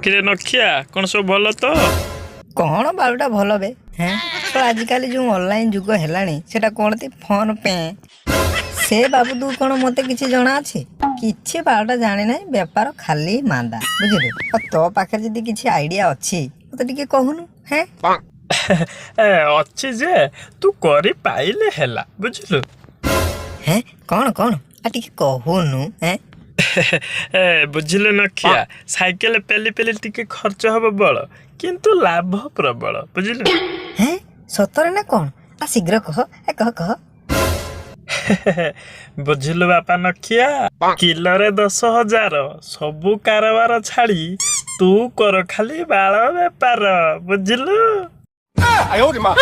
କିରେ ନଖିଆ, କ'ଣ ସବୁ ଭଲ ତ? କ'ଣ ବାଳଟା ଭଲ ବେ? ହେଁ, ତ ଆଜିକାଲି ଯେଉଁ ଅନଲାଇନ୍ ଯୁଗ ହେଲାଣି, ସେଟା କ'ଣ ଫୋନ୍ ପେ, ସେ ବାବଦକୁ କ'ଣ ମୋତେ କିଛି ଜଣା ଅଛି? କିଛି ବାଳଟା ଜାଣି ନାହିଁ। ବେପାର ଖାଲି ମାନ୍ଦା, ବୁଝିଲୁ? ଆଉ ତୋ ପାଖରେ ଯଦି କିଛି ଆଇଡ଼ିଆ ଅଛି, ମୋତେ ଟିକେ କହୁନୁ ହେଁ। ଏ, ଅଛି ଯେ, ତୁ କରିପାଇଲେ ହେଲା, ବୁଝିଲୁ? ହେଁ, କ'ଣ କ'ଣ? ଆଉ ଟିକେ କହୁନୁ ହେଁ। ଏ ବୁଝିଲୁ ନଖିଆ, ସାଇକେଲ ପେଲି ପେଲି ଟିକେ ଖର୍ଚ୍ଚ ହବ ବଳ, କିନ୍ତୁ ଲାଭ ପ୍ରବଳ, ବୁଝିଲୁ? ହେଁ, ସତରେ ନା କ'ଣ? ଆ ଶୀଘ୍ର କହ, ଏ କହ କହ। ବୁଝିଲୁ ବାପା ନଖିଆ, କିଲୋରେ 10,000। ସବୁ କାରବାର ଛାଡ଼ି ତୁ କର ଖାଲି ବାଳ ବେପାର, ବୁଝିଲୁ? 哎呦我的妈！